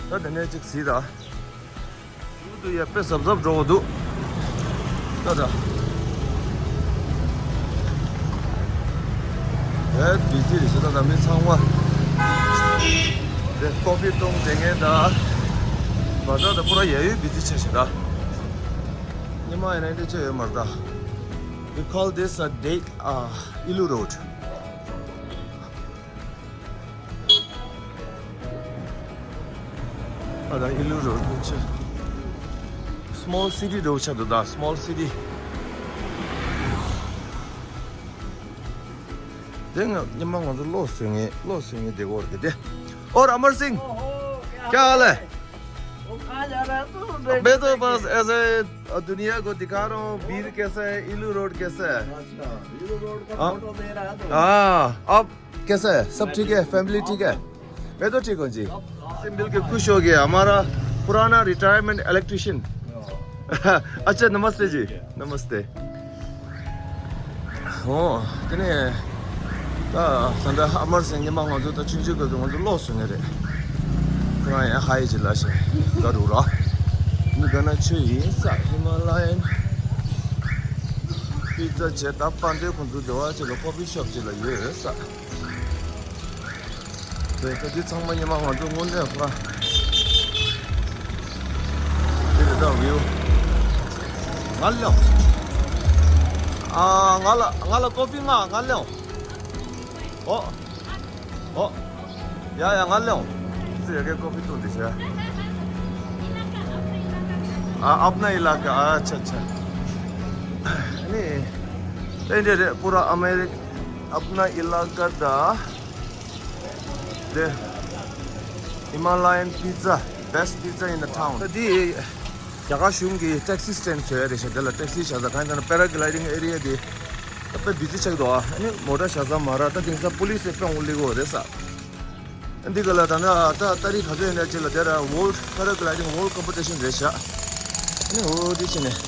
བྱས། ད་དེ་ནས་ཅིག་གཟིགས་ད། ཞུ་དུ་ཡ་དཔེ་གཟབ་གཟབ་འགྲོ་གི་འདུག་ད་ད། ཨེ་བི་ཛི་རེད་ཤག་ད་ད་མི་ཚང་མ། དེ་ཀོ་ཕི་བཏུང་དེ་ངས་ད། བ་ད་ད་པུ་ར་ཡ་ཡོད་བི་ཛི་ཆགས་ཤག་ད། ཉི་མ་ཡིན་ན་འདི་ཅི་ཡོད་མ་རེད་ད། We call this a date, uh, Ilu Road. ཨ་ད་ཨི་ལུ་རོ་ཌི་ཆེ། སི་མོལ་སི་ཊི་འདྲ་བོ་ཆགས་འདུག་ད། སི་མོལ་སི་ཊི། དེ་སྔ་ཉི་མ་ང་ཚོ་གློག་བཟོ་མཁན་གློག་བཟོ་མཁན་དེ་གོ་རེད་དེ། और अमर सिंह, क्या हाल है? मैं तो बस ऐसे दुनिया को दिखा रहा हूँ, बीर कैसा है, इलू रोड कैसा है। अच्छा, इलू रोड का हाँ। फोटो दे रहा है तो। हाँ, अब कैसा है? सब ठीक है? फैमिली ठीक है? मैं तो ठीक हूँ जी। अब, से मिलके खुश हो गया, हमारा पुराना रिटायरमेंट इलेक्ट्रिशियन। अच्छा, नमस्ते जी। नमस्ते। ཨོ། དེ་ནས་ད་ད་ལྟ་ཨ་མར་སེང་ཉི་མ་ང་ཚོ་ད་ཆུང་ཆུང་སྐབས་སུ་ང་ཚོ་ལོག་སོང་ནི་རེད། ཁོ་རང་ཡང་ཧའི་ཅིག་ལབ་ཤག་ད་རུག་ར། ནི་ག་ན་ཆོས་ཡིན་ས་ཧི་མ་ལ་ཡན། པི་ཛ་བྱས་ད་དཔལ་ལྡན་ཁོང་ཚོ་སྡེ་བ་ཅིག་ལ་ཀོ་ཕི་ཤོབ་ཅིག་ལ་ཡོད་ས། དེ་ད་འདི་ཚང་མ་ཉི་མ་ང་ཚོ་དངོས་གནས་ཁོ་རང་། འདི་རེད་ད་བིའུ། ང་ལ་ཨ་ང་ལ་ང་ལ་ཀོ་ཕི་ང་ང་ལ་ཨོ། ཨོ། ཡ་ཡ་ང་ལ་ཨོ། ཙི་ཡ་གེ་ཀོ་ཕི་ཏུ་འདི་ཤ། ཨ་ཨབ་ན་ཨི་ལ་ཀ་ཨ་ཆ་ཆ། ནི། དེ་འདྲ་རེད་པུ་ར་ཨ་མེ་རི་ཨབ་ན་ཨི་ལ་ཀ་ད། དེ། Himalayan pizza, best pizza in the town. ད་འདི་རྒྱ་གར་གཞུང་གི་ཊེག་སི་སི་ཊེན་ཌི་བཟོས་ཡ་རེད་ཤག་དེ་ལ་ཊེག་སི་བཞག་ས་གང་ཡིན་ཟེར་ན་པེ་ར་གི་ལའི་ཌིང་ཨེ་རི་ཡ་དེ་ད་དཔེ་བི་ཛི་ཆགས་འདུག་ཨ་ནི་མོ་ཊ་བཞག་ས་མ་རག་ད་དེང་སང་པུ་ལི་སི་དཔེ་འོང་ལི་གོ་རེད་ས། འདི་ག་ལ་ད་ནི་ད་ཏ་རིག་ག་ཚོད་ཡིན་ན་ཅི་ལ་དེ་ར་ཝོལ་ཌི་པེ་ར་གི་ལའི་ཌིང་ཝོལ་ཌི་ཀམ་པི་ཊི་ཤན་རེད་ཤག་ཨ་ནི་འོ་དེ་བྱས་ནས་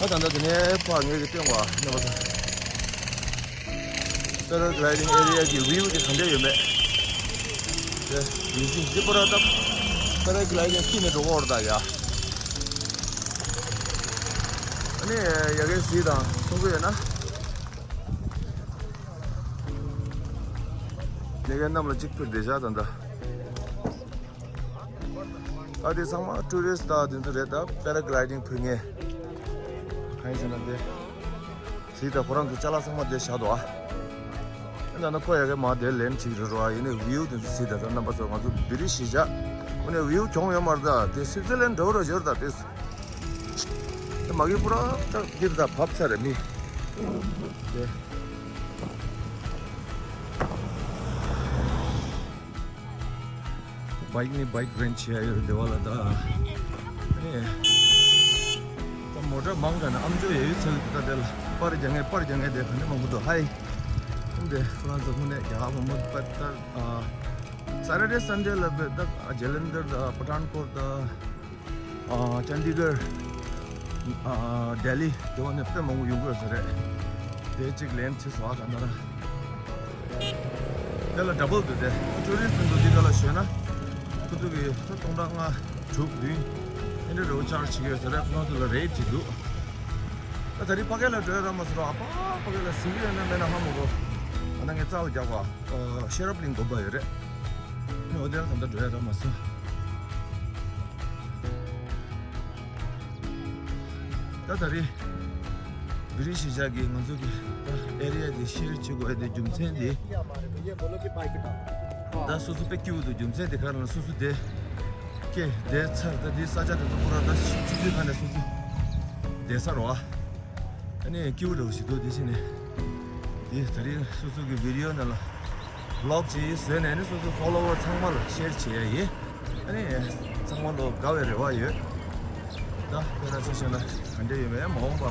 ད་ད་ད་དེ་ནས་ཕ་ངེད་ཀྱི་སྟེང་བ་ནི་བ་ད། པེ་ར་གི་ལའི་ཌིང་ཨེ་རི་ཡ་གི་བིའུ་དེ་ག་འདྲ་ཡོད་མེད། དེ་ཡིན་གཅིག་འདི་པོ་ར་ད་པེ་ར་གི་ལའི་ཌིང་ཁྱི་ནས་འགྲོ་གོ་ར་ད་ཡ། ཨ་ནི་ཡ་གའི་གཟིགས་དང་མཐོང་གི་ཡོད་ན། ཡ་གའི་གནམ་ལ་གཅིག་ཕུལ་བསྡད་བཞག་ད་ད། ད་དེ་ཚང་མ་ཊུ་རི་སི་ཊི་ད་དེ་ཚོ་རེད་ད་པེ་ར་གི་ལའི་ཌིང་ཕུལ་མཁན། གང་ཡིན་ཟེར་ན་དེ། གཟིགས་དང་ཁོ་རང་ཚོ་ཅ་ལག་ཚང་མ་དེ་བཞག་འདུག་ཨ། ཨ་ན་ན་ཁོ་ཡ་གི་མ་དེ་ལེན་བྱེད་ཀྱི་རེད་རོ་ཨ། ཡིན་ནའི་བིའུ་དེ་ཚོ་གཟིགས་དང་ད་རྣམ་པ་ཚོ་ང་ཚོ་བི་རི་ཤི་བཞག་ཨ་ནི་བིའུ་གྱོང་ཡོད་མ་རེད་ད། དེ་སི་ཛི་ལན་འདྲ་བོ་ར་ཞོར་ད་དེ། དེ་མ་གི་པུ་ར་ད་འདིར་ད་བབས་ཚར་རེད་མི། དེ། བྷའིཀ་ནི་བྷའིཀ་རེན་ཊི་བྱེད་ཡ་ཡོད་རེད་དེ་བ་ལ་ད། ཨེ། ད་མོ་ཊ་མང་ག་ན་ཨམ་ཅོག་ཡ་ཡོད་ཚད་ད་དེ་ལ་པར་རྒྱག་མཁན་པར་རྒྱག་མཁན་དེ་ག་ནས་མང་པོ་འདུག་ཧའི། ཨུམ་དེ་ཁོ་རང་ཚོ་དངོས་གནས་རྒྱ་གར་མང་པོ་པར་ད། ཨ། སེ་ཊར་ཌེ་སན་ཌེ་ལ་བས་ད་ཇེ་ལན་དར་ད་པ་ཐན་ཀོཊ་ད། ཨ། ཅན་ཌི་གར། ཨ། ལྡི་ལི་དེ་བ་ནས་དཔེ་མང་པོ་ཡོང་གི་ཡོད་ས་རེད། དེ་གཅིག་ལེན་བྱས་སོང་ཨ་ག་ན་ར། དེ་ལ་ཌ་བལ་འདུག་དེ། ཊུ་རི་སི་ཊི་འདུག་དེ་ག་ལ་ཞོན་ན། ཁོ་ཚོ་གི་ད་སྟོང་ཕྲག་ལྔ་དྲུག་བདུན། ཨེ་འདྲ་འདྲ་བོ་ཅར་ཇི་བྱེད་ཀྱི་ཡོད་ས་རེད་ཁོ་རང་ཚོ་ལ་རེཊ་བྱེད་འདུག་ད་ད་རེས་ཕ་གི་ལ་འགྲོ་ཡ་ར་མ་ཟེར་རོ་ཨ་ཕ་ཕ་གི་ལ་ཟིན་གྱི་ཡོད་ན་མེད་ན་ཧ་མ་གོ་ཨ་ན་ངས་རྩ་བ་རྒྱག་པ། ཤེས་རབ་གླིང་དགོན་པ་ཡོད་རེད། ཨོ་དེར་ད་ལྟ་འགྲོ་ཡ་ར་མ་སོང་། ད་ད་རེས་བི་རི་ཤི་བཞག་གིས་ང་ཚོ་གི་ད་ཨེ་རི་ཡ་དེ་ཤེར་བྱེད་དགོས་ཡ་དེ་རྒྱུ་མཚན་དེ། ད་སོ་སོ་དཔེ་སྐྱིད་པོ་འདུག་རྒྱུ་མཚན་དེ་ག་རེ་ལ་སོ་སོ་དེ་སྐྱེ་བསྡད་ཚར་ད་དེ་ས་ཆ་དེ་ཚོ་ཁོ་རང་ད་ཆུ་ཚོད་ཁ་ནས་སོ་སོ་བསྡད་ཚར་བ། ཨ་ནི་སྐྱིད་པོ་འདྲ་བོ་ཞིག་འདུག་དེ་བྱས་ནས་དེ་ད་རེས་སོ་སོ་གི་བི་ཌི་ཡོ་ནང་ལ། བི་ལོག་ཅིག་བཟོས་ནས་ནི་སོ་སོ་ཕོ་ལོ་ཝར་ཚང་མ་ལ་ཤེར་བྱེད་ཡ་ཡིན། ཨ་ནི་ཚང་མ་ལོ་དགའ་བའི་རེ་བ་ཡོད། ད་དཔེར་ན་ཆ་བཞག་ན་ག་འདྲ་ཡོད་མེད་མ་འོངས་པ་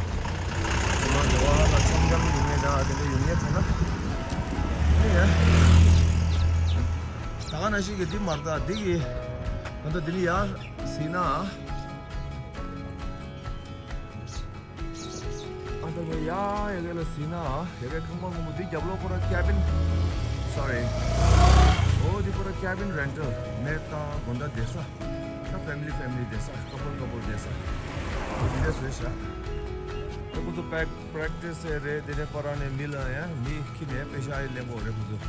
ཚང་མ་འབྲེལ་བ་ལ་འཆམ་འཆམ་ཡོང་ངེས་ད་དེ་འདྲ་ཡོང་ངེས་ཐུག་ན། ཨ་ནི་ད་ག་ནང་བཞིན་གྱི་འདི་མར་ད་འདི་གི་ད་ལྟ་འདི་ནི་ཡར་ཟིན་ན། ཨ་ད་ངས་ཡ་ཡ་ག་ལ་ཟིན་ན་ཡ་གའི་ཁང་པ་སྔོན་མོ་འདི་རྒྱབ་ལོགས་ཁོ་ར་ཀེ་བིན། སོ་རི། ཨོ་འདི་ཁོ་ར་ཀེ་བིན་རེན་ཊལ་མེད་དང་དགོང་དག་བསྡད་ས། ད་ཕེ་མི་ལི་ཕེ་མི་ལི་བསྡད་ས་ཀ་པལ་ཀ་པལ་བསྡད་ས། འོ་འདི་འདྲ་བཟོས་ཤག་ད་ཁོ་ཚོ་པེག་པེག་ཊི་སི་རེད་དེ་འདྲ་པ་ར་ནས་མི་ལ་ཡང་མི་ཁྱི་ནས་པེ་ཤ་ཡི་ལེན་པོ་རེད་ཁོ་ཚོ། ད་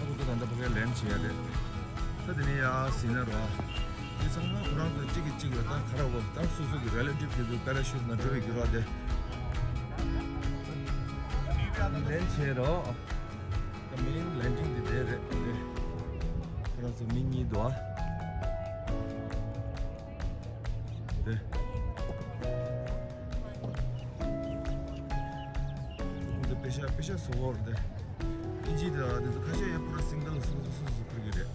ཁོ་ཚོ་ད་ལྟ་ཕ་གིར་ལེན་བྱེད་ཡ་རེད། ད་དེ་ནས་ཡར་ཟིན་ན་རོ། དེ་ཚང་མ་ཁོ་རང་ཚོ་གཅིག་གིས་གཅིག་ལ་ད་ག་ར་འོ་ད་སོ་སོ་གི་རེ་ལེ་ཊིབ་དེ་ཚོ་པེ་ར་ཤུཊ་ནང་འགྲོ་བའི་རྒྱུ་རོ་དེ། ལེན་བྱེད་རོ། ད་མེན་ལེན་ཌིང་དེ་དེ་རེད་དེ། ཁོ་རང་ཚོ་མི་གཉིས་འདུག་ཨ། དེ། འདི་པེ་ཤ་པེ་ཤ་སོ་བོར་དེ། ཨིན་ཇི་དེ་དེ་ཚོ་ཁ་ཤས་ཡོད་པོ་ར་སིང་གལ་སོ་སོ་སོ་སོ་ཁུར་གི་རེད།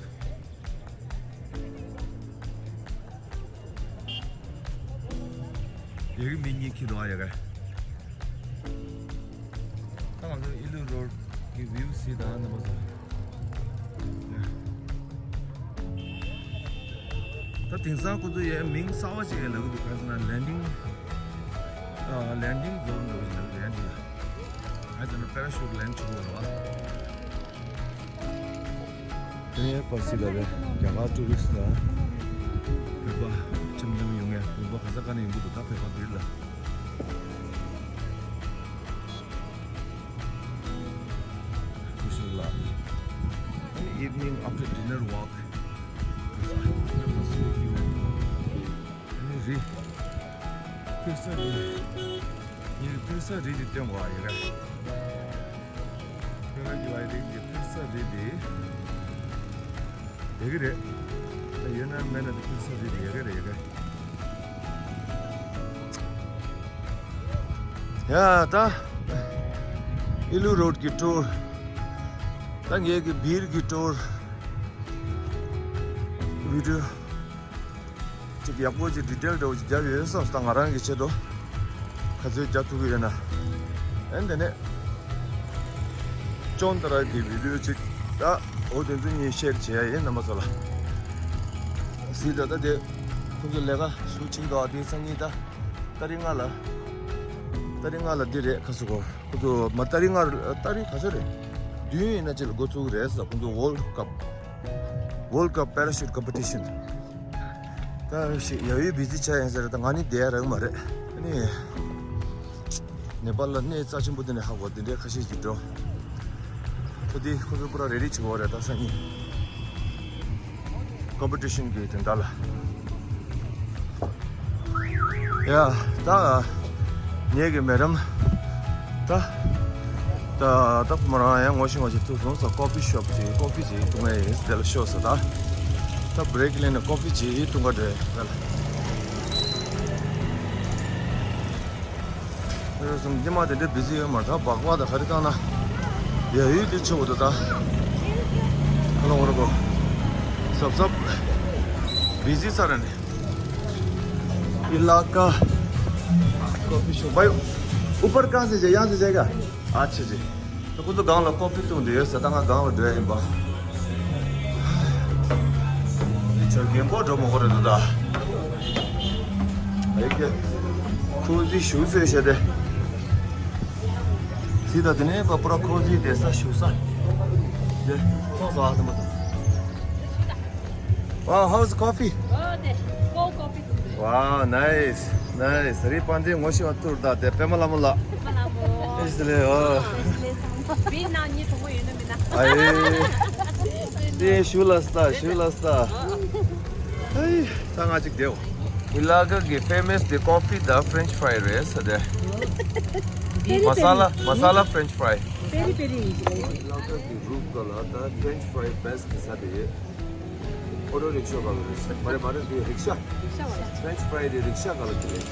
ཡ་གི་མི་གཉིས་ཁྱི་འདུག་ཨ་ཡ་ག་ད་ང་ཚོ་ཨི་ལུ་རོཌ་གི་བིའུ་སི་དང་ནི་མ་ཚོ། ད་དེང་སང་ཁོ་ཚོ་ཡའི་མིང་གསར་བ་ཅིག་ཡང་ལབ་ཀྱི་འདུག་ག་རེ་ཟེར་ན་ལེན་ཌིང་ཨ་ལེན་ཌིང་ཛོན་འདྲ་བོ་ཞིག་ལབ་ཀྱི་འདུག་ཡ་འདི་ལ། ག་རེ་ཟེར་ན་པེ་ར་ཤུཊ་ལེན་ཌི་བྱེད་དགོས་རེད་བ། དེ་ནས་པ་སི་ལ་རེད། རྒྱ་གར་ཊུ་རི་སི་ཊི་དང་བོད་པ་འཆམ་འཆམ་ཡོང་ངས་དགོན་པ་ག་ས་ག་ནས་ཡོང་གི་འདུག་ད་བོད་པ་འདིར་ལ། ཁུ་ཤུ་ལ། Evening after dinner walk. རི། ཕེ་ས་རི། ཡི་ཕེ་ས་རི་དེ་སྟོན་གོ་ཡི་ག་ཕེ་ར་གི་ལའི་རི་གི་ཕེ་ས་རི་དེ། ཡི་གེ་རེད། ད་ཡོད་ན་མེད་ན་དེ་ཕེ་ས་རི་དེ་ཡི་གེ་རེད་ཡི་གེ་ཡ་ད། ཨི་ལུ་རོཌ་གི་ཊུར། ད་ངེད་ཀྱི་བིར་གྱི་ཊུར། བི་ཌི་ཡོ། ཅིག་ཡག་པོ་ཅིག་ཌི་ཊེལ་འདྲ་བོ་ཅིག་བརྒྱབ་ཡོད་བསམ་སོང་། ད་ང་རང་གི་ཆེད་དུ་ག་ཚོད་བརྒྱབ་ཐུབ་ཀྱི་ཡོད་ན། ཨེ་འདི་ནས་ཅོན་ཏ་ར་གི་བི་ཌི་ཡོ་ཅིག་ད་འོ་དེ་ཚོ་གཉིས་ཤེར་བྱེད་ཡ་ཡིན་རྣམ་པ་ཚོ་ལ། སྲིད་ད་ད་དེ་ཁོང་ཚོ་ལས་ཀ་ཞུ་ཕྱིན་འདུག་དེ་སང་ཉིན་ད་ཏ་རིག་ལྔ་ལ་ཏ་རིག་ལྔ་ལ་འདི་རེད་ཁ་སུ་གོ་ཁོང་ཚོ་མ་ཏ་རིག་ལྔ་ཏ་རིག་ག་ཚོད་རེད། བདུན་ཡིན་ན་ཅིག་ལ་འགོ་བཙུགས་རེད་ཟེར། ཁོང་ཚོ་ཝོལ་ཌི་ཀབ། World Cup Parachute Competition། ད་ཞིག་ཡ་ཡུལ་བི་ཟི་ཆགས་ཡིན་ཟེར། ད་ང་ནི་བསྡད་ཡ་རག་མ་རེད། ཨ་ནི་ནེ་པཱལ་ལ་གནས་རྩ་ཆེན་པོ་དེ་ནས་ཧ་གོ་དེ་འདྲའི་ཁ་ཤས་ཀྱིས་འགྲོ། ཁོ་དེ་ཁོ་ཚོ་པུ་ར་རེ་ཌི་བྱེད་འོ་རེད་ད་སང་ཉིན། ཀོམ་པི་ཊི་ཤན་གི་དོན་དག་ལ། ཡ། ད་ངེད་ཀྱི་མེ་ཌམ་ད་ད་ད་མོ་རང་ཡང་ངོ་ཤེས་ངོ་ཤེས་ཐུག་སོང་ས། ཀོ་ཕི་ཤོབ་ཅིག་ཀོ་ཕི་ཅིག་འཐུང་ཡ་ཡིན་དེ་ལ་ཤོག་ས། ད་ད་བྷི་རེག་ལེན་ནས་ཀོ་ཕི་ཅིག་འཐུང་ག་འགྲོ་ཡ་ལ། ཁྱོད་ཚོ་ཉི་མ་དེ་འདྲའི་བི་ཟི་ཡོད་མ་རེད། ད་སྦག་སྦག་དང་ག་རེ་བཏང་ན་ཡ་ཡུལ་དེ་ཆུ་བོ་དེ་ད་ཁ་ལོ་བོར་གོ་སབ་སབ་བི་ཟི་ས་ར་ནས་ཨི་ལ་ཀ་ཀོ་ཕི་ཤོ་བའི་ཨུ་པར་ཀ་སེ་ཇེ་ཡང་སེ་ཇེ་ག་ཨ་ཆི་ཆི། ད་ཁོ་ཚོ་སྒང་ལ་ཀོ་ཕི་བཏུང་དེ་ཡོད་ཟེར། ད་ང་སྒང་ལ་འགྲོ་ཡ་ཡིན་པ། ཆ་རྒན་པོ་འགྲོ་མ་གོ་རེད་འདུག་ད། ཨེ་ཀྱེ། ཁོ་ཚོའི་ཞུ་སོས་བྱས་ཏེ། ཚིག་ད་དེ་ནས་པ་པུ་ར་ཁོ་ཚོའི་བསྡད་ས་ཞུ་ས། དེ་ཚོགས་ས་ཨ་དེ་མ་ཐོབ། Wow, how's the coffee? Oh, the cold coffee today. Wow, nice, nice. རི་པན་དེ་ངོ་ཤེས་པ་ཐུར་ད་དེ་པད་མ་ལྷ་མོ་ལགས། པད་མ་ལྷ་མོ། ཨེ་ཟི་ལེ་ཨོ། བི་ན་ཉི་ཐོང་ཡོད་ན་མིན་ན། ཨ་ཨེ། དེ་ཞུ་ལ་སྟ་ཞུ་ལ་སྟ། ཧེ་ད་ང་ཅིག་དེའོ། ཨི་ལ་ཀ་གི་ཕེ་མ་སི་དེ་ཀོ་ཕི་དང་ཕ་རེན་ཆི་ཕ་རའི་རེད་ཟེར་དེ། མ་ས་ལ་མ་ས་ལ་ཕ་རེན་ཆི་ཕ་རའི། པེ་རི་པེ་རི་ཡིན་ཟེར། ཨི་ལ་ཀ་གི་རུབ་ག་ལ་ད་ཕ་རེན་ཆི་ཕ་རའི་བེ་སི་ཊི་གི་ས་དེ་ཡོད། ཨོ་ཊོ་རིག་ཤོ་ག་ལ་རེད། མ་རེད་མ་རེད། འདི་རིག་ཤ། རིག་ཤ་བ་ལ། ཕ་རེན་ཆི་ཕ་རའི་དེ་རིག་ཤ་ག་ལ་ཁྱེར་རེད།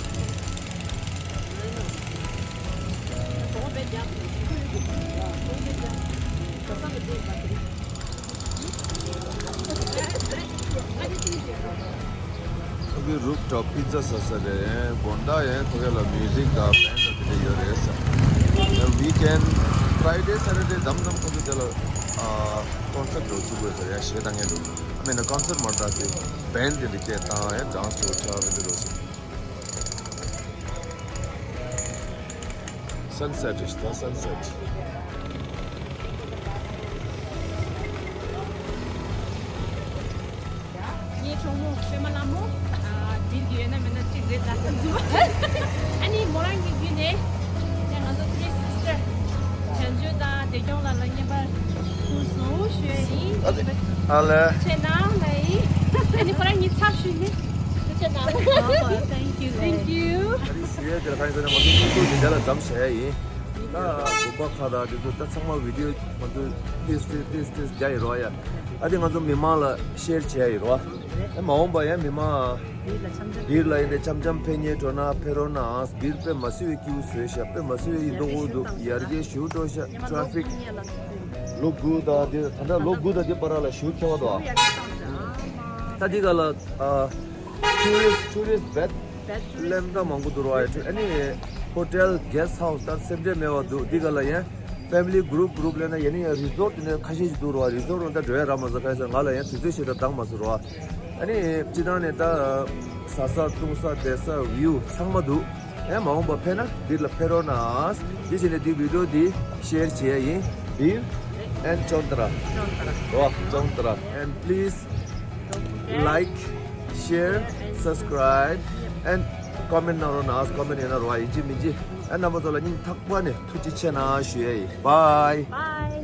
ཁོ་གི་རུབ་ཊོབ་པི་ཛ་ཟ་ས་རེད། དགོང་དག་ཡང་ཁོ་ག་ལ་མིའུ་ཟིག་དང་བེན་ཌ་དེ་འདྲ་ཡོད་རེད་ས། ཝི་ཀེན་ཌ་ཕ་རའི་ཌེ་སེ་ཊར་ཌེ་མཚམས་མཚམས་ཁོ་ཚོ་དེ་ལ་ཨ་ཀོན་སར་ཊི་འགྲོ་བཅུག་དགོས་ཟེར་ཡ་ཞེ་དྲག་ངས་འགྲོ། ཨ་མེད་ན་ཀོན་སར་ཊི་མ་རེད་ད། དེ་བེན་ཌ་དེ་འདྲ་སྐད་བཏང་ཡ་ཌན་སི་འགྲོ་ཆ་བེན་ཌ་འགྲོ་ཟེར། སན་སེ་ཊི་རེད་ད་སན་སེ་ཊི། ངའི་གྲོགས་མོ་པད་མ་ལྷ་མོ། ཨ་འདིར་གི་ཡོད་ན་མེད་ན་གཅིག་རེད་ད་ཟེར་འདུག་ཨ་ནི་མོ་རང་གི་བརྒྱུད་ནས་ཡང་ང་ཚོ་ཐི་རི་སིས་ཊར་བྱང་ཆུབ་དང་བདེ་སྐྱོང་ལགས་ལ་བརྙན་པར་ཕུལ་སོང་ཞུ་ཡ་ཡིན། ཨ་ལེ། ཆེ་ནང་ལ་ཡིན། ཨ་ནི་ཁོ་རང་གཉིས་ཚབ་ཞུས་ནས། Thank you, thank you. ཞུ་ཡས་དེར་ཁ་ཡིན་ཟེར་ན་ང་ཚོ་ཡུ་ཊུབ་དེ་འདྲ་ལ་མཚམས་བཞག་ཡ་ཡིན། ད་བུ་པ་ཁ་དང་དེ་ཚོ་ད་ཚང་མ་བི་ཌི་ཡོ་ང་ཚོ་ཏིས་ཏིས་ཏིས་ཏིས་རྒྱག་ཡི་རོགས་ཡ། ཨ་དེ་ང་ཚོ་མི་མང་ལ་ཤེར་བྱས་ཡི་རོགས། ཨ་མ་འོངས་པ་ཡ་མི་མང་བིར་ལ་ཡིན་ཏེ་འཆམ་འཆམ་ཕེབས་ཉེ་འགྲོ་ན་ཕེབས་རོགས་གནང་། བིར་དཔེ་མ་སྲིད་པའི་སྐྱིད་པོ་བཟོས་ཤག་དཔེ་མ་སྲིད་པའི་ཡིན་མདོག་འུ་འདུག་ཡར་རྒྱས་ཞུ་འགྲོ་ཤག་ཊ་ར་ཕིག་ལོ་དགུ་དང་དེ་ད་ལྟ་ལོ་དགུ་དང་དེ་བར་ལ་ཞུ་ཁྱེར་བ་དང་། ད་འདི་ག་ལ་ཨ། ཊུ་རི་སི་ཊི་ཊུ་རི་སི་ཊི་བེད་ལེམ་ད་མང་པོ་འདུག་ར། ཨ་ནི་ཧོ་ཊེལ་གེ་སི་ཊི་ཧའུ་སི་ད་སེམས་ཁྲལ་མེད་པ་འདུག་འདི་ག་ལ་ཡང་ཕེ་མི་ལི་གུ་རུབ་གུ་རུབ་ལེན་ན་ཡ་ནི་ཡང་རི་ཛོར་ཊི་དེ་ནས་ཁ་ཤས་ཤིག་འདུག་ར། རི་ཛོར་ཊི་ད་འགྲོ་ཡ་རག་མ་སོང་། ག་ས་ང་ལ་ཡང་དུས་ཚོད་ཞིག་ད་འདང་མ་སོང་ར། ཨ་ནི་སྤྱི་བཏང་ནས་ད་ཟ་ས་འཐུང་ས་བསྡད་ས་བིའུ་ཚང་མ་འདུག་ཨེ་མ་འོངས་པ་ཕེབས་ན་འདི་ལ་ཕེབས་རོགས་གནང་། འདི་བྱས་ནས་འདི་བི་ཌིའོ་འདི་ཤེར་བྱེད་ཡ་ཡིན། བིའུ་ཨེན་ཅོང་ཏ་ར། ཅོང་ཏ་ར། ཨོ་ཅོང་ཏ་ར། And please like, share, subscribe and comment གནང་རོགས་གནང་། ཀོ་མེན་ཡོད་ན་རོགས་ཡིན་གཅིག་མིན་གཅིག་ཨ་རྣམ་པ་ཚོ་ལ་སྙིང་ཐག་པ་ནས་ཐུགས་རྗེ་ཆེ་གནང་ཞུ་ཡ་ཡིན། Bye.